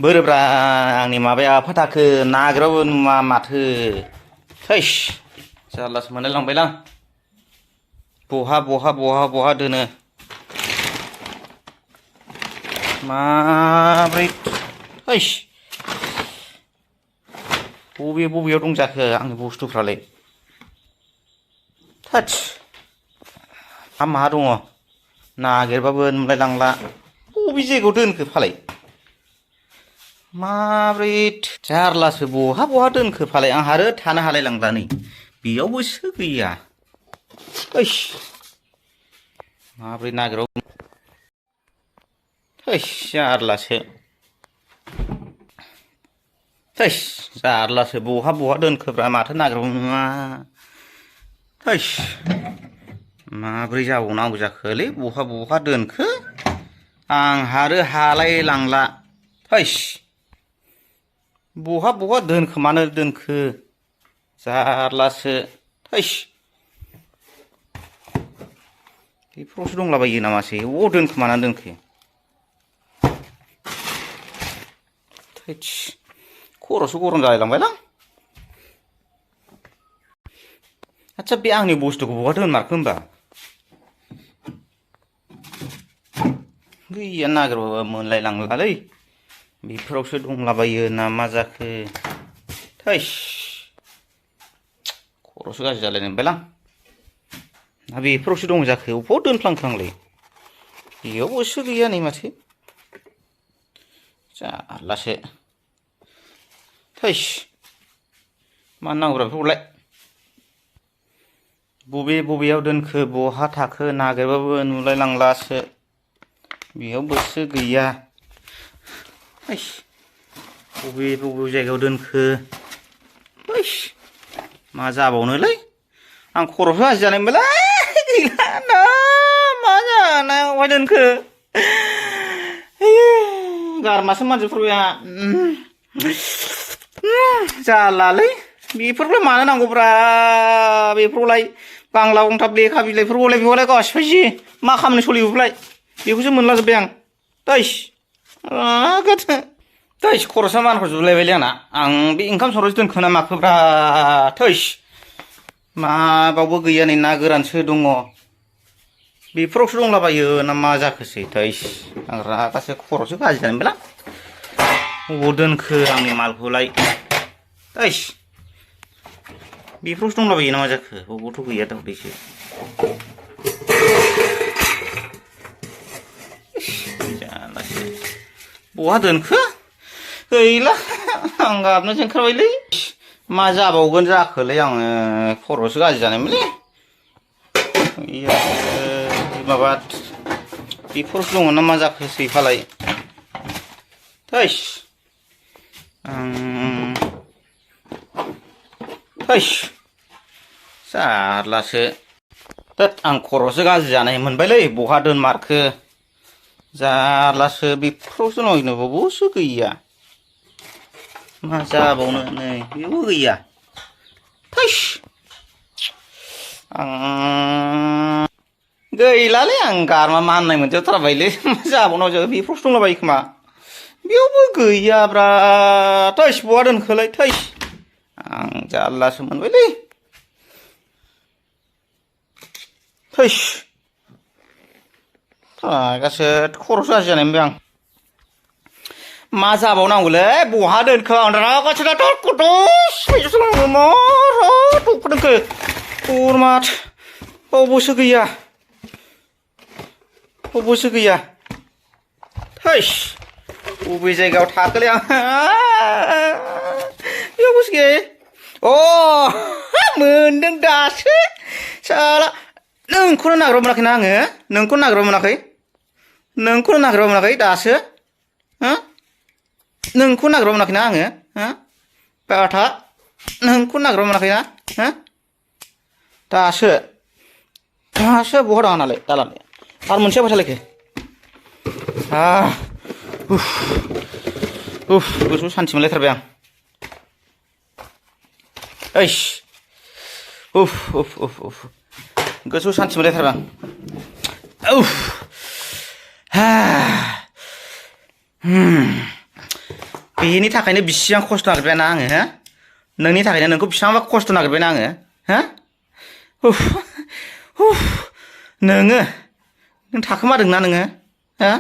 बोरोब्रा आंनि माबाया फाथाखो नागिराबो नुवा माथो थैस जारलासो मोनलायलांबायलां बहा दोनो माब्रै थैस बबेयाव दं जाखो आंनि बुस्थुफ्रालाय थोस माहा दङ नागिरबाबो नुलायलांला बबे जायगायाव दोनखो फालाय माब्रै जारलासो बहा दोनखो फालाय आंहा आरो थानो हालायलांला नै बेयावबोसो गैया थैस माब्रै नागिरबाबो थैस जारलासो बहा दोनखोब्रा माथो नागिरबाबो नुवा थैस माब्रै जाबावनांगौ जाखोलै बहा दोनखो आंहा आरो हालायलांला थैस बहा दोनखोमानो दोनखो जारलासो थैस बेफोरावसो दंलाबायो नामासै अबाव दोनखोमाना दोनखो थैस खर'सो गरम जालायलांबायलां आच्छा बे आंनि बुस्थुखौ बहा दोनमारखो होमबा गैया नागिरबाबो मोनलायलांलालै बेफोरावसो दंलाबायो ना मा जाखो थैस खर'सो गाज्रि जालायनो मोनबायलां ना बेफोरावसो दं जाखो अबाव दोनफ्लांखो आंलाय बेयावबोसो गैया नै माथो जारलासो थैस मानो नांगौब्रा बेफोरखौलाय बबेयाव दोनखो बहा थाखो नागिरबाबो नुलायलांलासो बेयावबोसो गैया थैस बबे जायगायाव दोनखो थैस मा जाबावनोलै आं खर'सो गाज्रि जानाय मोनबायलै गैला ना मा जानायाव अबाव दोनखो गारमासो मानजोबथारबाय आंहा जालालै बेफोरखौलाय मानो नांगौब्रा बेफोरखौलाय बांला गंथाब लेखा बिलाइफोरखौलाय बेखौलाय गासिबायसि मा खामानि सोलियोलाय बेखौसो मोनलाजोब्बाय आं थैस थैस खर'सा मानहरजोबलायबायलै आं बे ओंखाम संग्रायावसो दोनखो ना माखोब्रा थैस माबावबो गैया नै ना गोरानसो दङ बेफोरावसो दंलाबायो ना मा जाखोसै थैस आं रागासो खर'सो गाज्रि जानाय मोनबायलां अबाव दोनखो आंनि मालखौलाय थैस बेफोरावसो दंलाबायो ना मा जाखो अबावथ' गैया दावदैसो जालासो बहा दोनखो गैला आं गाबनोसो ओंखारबायलै मा जाबावगोन जाखोलै आङो खर'सो गाज्रि जानायमोनलै माबा बेफोरावसो दङ ना मा जाखोसै फालाय थैस थैस जारलासो थोद आं खर'सो गाज्रि जानाय मोनबायलै बहा दोनमारखो जारलासो बेफोरावसो नायनोबावसो गैया मा जाबावनो नै बेयावबो गैया थैस आं गैलालै आं गारमा माननाय मोनजोबथारबायलै मा जाबावनांगौ जाखो बेफोरावसो दंलाबायो खोमा बेयावबो गैयाब्रा थैस बहा दोनखोलाय थैस आं जारलासो मोनबायलै थैस रागासो खर'सो गाज्रि जानाय मोनबाय आं मा जाबावनांगौलै बहा दोनखो आं रागासो दाथ' मा दखौ दोनखो बोरमाथ बावबोसो गैया थैस बबे जायगायाव थाखोलै आं बेयावबोसो गैया अ मोनदों दासो साला नोंखौनो नागिरबा मोनाखैना आङो नोंखौनो नागिरबा मोनाखै दासो नोंखौ नागिरबा मोनाखैना आङो बाथा नोंखौ नागिरबा मोनाखैना दासो बहा दं आंनालाय दालाय आरो मोनसेया बहा थालायखो गोसोआव सान्थि मोनलायथारबाय आं ओइस गोसोआव सान्थि मोनलायथारबाय आं बेनि थाखायनो बिसिबां खस्थ' नागिरबायना आङो हो नोंनि थाखायनो नोंखौ बेसेबांबा खस्थ' नागिरबायना आङो हो उफ उफ नों थाखोमादोंना नोङो हो